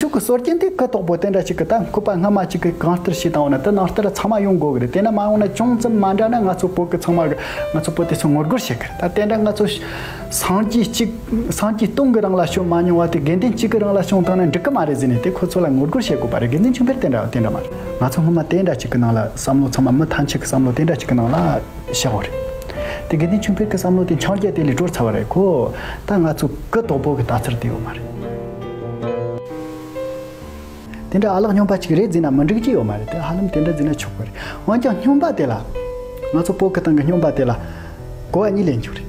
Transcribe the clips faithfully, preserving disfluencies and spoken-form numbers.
ཤུགས་ཀྱི་སྲོལ་རྒྱུན་དེ་གུ་དོག་པོ་དེ་འདྲ་ཞིག་གི་ད་བཀོད་པ་སྔ་མ་ཅིག་གི་གང་ལྟར་བྱས་བཏང་བ་ན་དེ་ནང་ལྟར་ཚང་མ་ཡོང་དགོས་གི་རེད། དེ་ན་མ་ཡོང་ན་ཅུང་ཙམ་མ་འདྲ་ན་ང་ཚོ་བོད་ཀྱི་ཚང་མ་གི་ང་ཚོ་བོད་དེ་ཚོ་ངོ་རྒོལ་བྱེད་གི་རེད། ད་དེ་འདྲ་ང་ཚོ་སངས་རྒྱས་གཅིག་སངས་རྒྱས་སྟོང་གི་རིང་ལ་བྱུང་མ་མྱོང་བ་དེ་དགེ་འདུན་གཅིག་གི་རིང་ལ་བྱུང་བཏང་ན་འགྲིག་གི་མ་རེད་ཟེར་ནས་དེ་ཁོ་ཚོ་ལ་ངོ་རྒོལ་བྱེད་དགོས་པ་རེད། དགེ་འདུན་ཆོས་འཕེལ་དེ་འདྲ་དེ་འདྲ་མ་རེད། ང་ཚོ་སྔོན་མ་དེ་འདྲ་ཅིག་གི་ནང་ལ་བསམ་བློ་ཚང་མ་མི་ཐམས་ཅད་ཀྱི་བསམ་བློ་དེ་འདྲ་ཅིག་གི་ནང་ལ་བཞག་པ་རེད། དེ་དགེ་འདུན་ཆོས་འཕེལ་གྱི་བསམ་བློ་དེ་འཆིང་རྒྱུ་དེ་ལས་གྲོལ་ཚར་བ་རེད། ཁོ་ད་ང་ཚོ་གུ་དོག་པོ་གི་ལྟ་ཚུལ་དེ་ཡོད་མ་རེད། དེ་འདྲ་ཨ་ལགས་སྨྱོན་པ་ཅིག་རེད་ཟེར་ན་མི་འགྲིག་གི་ཡོད་མ་རེད། དེ་ཧ་ལམ་དེ་འདྲ་ཟེར་ན་ཆོག་གི་རེད། འོན་ཀྱང་སྨྱོན་པ་དེ་ལ་ང་ཚོ་བོད་ཀྱི་སྟེང་གི་སྨྱོན་པ་དེ་ལ་གོ་བ་གཉིས་ལེན་རྒྱུ་རེད།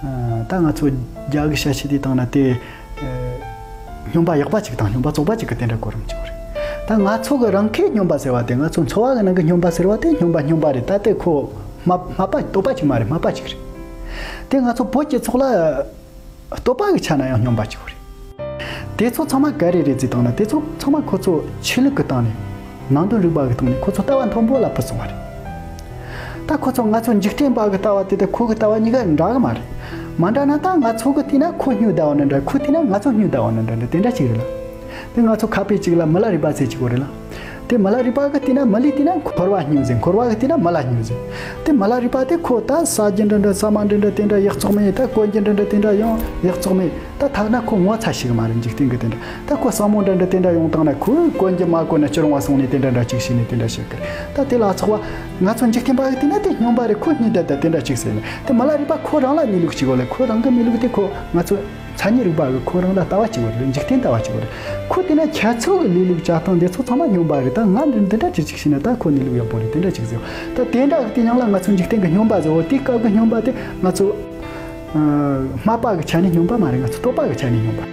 ཨ། ད་ང་ཚོ་རྒྱ་གི་བྱ་བྱེད་དེ་སྟེང་ན་དེ། ཨ། སྨྱོན་པ་ཡག་པ་ཅིག་དང་སྨྱོན་པ་བཙོག་པ་ཅིག་གི་དེ་འདྲ་གོ་རིམ་ཅིག་རེད། ད་ང་ཚོ་གི་རང་ཁའི་སྨྱོན་པ་ཟེར་བ་དེ་ང་ཚོ་འཚོ་བ་གི་ནང་གི་སྨྱོན་པ་ཟེར་བ་དེ་སྨྱོན་པ་སྨྱོན་པ་རེད། ད་དེ་ཁོ་སྨ་སྨད་པ་བསྟོད་པ་ཅིག་མ་རེད། སྨད་པ་ཅིག་རེད། དེ་ང་ཚོ་བོད་སྤྱི་ཚོགས་ལ་བསྟོད་པ་གི་ཆ་ན་ཡང་སྨྱོན་པ་ཅིག་རེད། དེ་ཚོ་ཚང་མ་ག་རེ་རེད་ཟེར་བཏང་ན་དེ་ཚོ་ཚང་མ་ཁོ་ཚོ་ཆོས་ལུགས་ཀྱི་སྟེང་ནས། ནང་དོན་རིག་པ་གི་སྟེང་ནས་ཁོ་ཚོ་ལྟ་བ་མཐོན་པོ་ལ་ཕུད་སོང་བ་རེད། ད་ཁོ་ཚོ་ང་ཚོ་འཇིག་རྟེན་པ་གི་ལྟ་བ་དེ་དང་ཁོ་གི་ལྟ་བ་གཉིས་ཀ་འདྲ་གི་མ་རེད། མ་འདྲ་ན་ད་ང་ཚོ་གི་བལྟས་ན་ཁོ་སྨྱོ་བསྡད་པ་ན་འདྲ། ཁོ་བལྟས་ན་ང་ཚོ་སྨྱོ་བསྡད་པ་ན་འདྲ་འདྲ་དེ་འདྲ་ཅིག་རེད་ལ། དེ་ང་ཚོ་ཁ་དཔེ་ཅིག་ལ་མི་ལ་རས་པ་ཟེར་ཅིག་ཡོད་རེད་ལ། དེ་མི་ལ་རས་པ་གི་བལྟས་ན་མི་ལས་བལྟས་ན་འཁོར་བ་སྨྱོ་ཟེར། འཁོར་བ་གི་བལྟས་ན་མི་ལ་སྨྱོ་ཟེར། དེ་མི་ལ་རས་པ་དེ་ཁོ་ད་ཟ་རྒྱུ་འདྲ་འདྲ་ཟ་མ་འདྲ་འདྲ་དེ་འདྲ་ཡག་བཙོག་མེད། ད་གོན་རྒྱུ་འདྲ་འདྲ་དེ་འདྲ་ཡང་ཡག་བཙོག་མེད། ད་ཐ་ན་ཁོ་ངོ་ཚ་ཞིག་མ་རེད། འཇིག་རྟེན་གི་དེ་འདྲ། ད་ཁོ་བསམ་བློ་འདྲ་འདྲ་དེ་འདྲ་ཡོང་བཏང་ན་ཁོས་གོན་རྒྱུ་མ་གོན་ན་ཅི་རུང་བ་སོང་ནས་དེ་འདྲ་འདྲ་ཅིག་བྱས་ནས་དེ་འདྲ་བྱེད་ཀི། ད་དེ་ལ་ཚོགས་པ་ང་ཚོ་འཇིག་རྟེན་པ་གི་བལྟས་ན་དེ་སྨྱོན་པ་རེད། ཁོ་སྨྱོ་བསྡད་ད་དེ་འདྲ་ཅིག་ཟེར་ནས། དེ་མི་ལ་རས་པ་ཁོ་རང་ལ་གནས་ལུགས་ཅིག་ཡོད་ལ། ཁོ་རང་གི་གནས་ལུགས་དེ་ཁོ་ང་ཚོ་མཚན་ཉིད་རིག་པ་གི་ཁོ་རང་ལ་ལྟ་བ་ཅིག་ཡོད་རེད། འཇིག་རྟེན་ལྟ་བ་ཅིག་ཡོད་རེད། ཁོ་བལྟས་ན་ཁྱེད་ཚོ་གི་གནས་ལུགས་བྱ་སྟངས་དེ་ཚོ་ཚང་མ་སྨྱོན་པ་རེད། ད་ང་འདི་འདི་འདྲ་ཅིག་ཅིག་བྱས་ན་ད་ཁོ་གནས་ལུགས་ཡག་པོ་རེད། དེ་འདྲ་ཅིག་ཟེར། ད་དེ་འདྲ་གི་དེ་ཉང་ལ་ང་ཚོ་འཇིག་རྟེན་གི་སྨྱོན་པ་ཟེར་བ་དེ་སྐབས་གི་སྨྱོན་པ་དེ་ང་ཚོ། ཨ། སྨད་པ་གི་ཆ་ནས་སྨྱོན་པ་མ་རེད། ང་ཚོ་བསྟོད་པ་གི་ཆ་ནས་སྨྱོན་པ།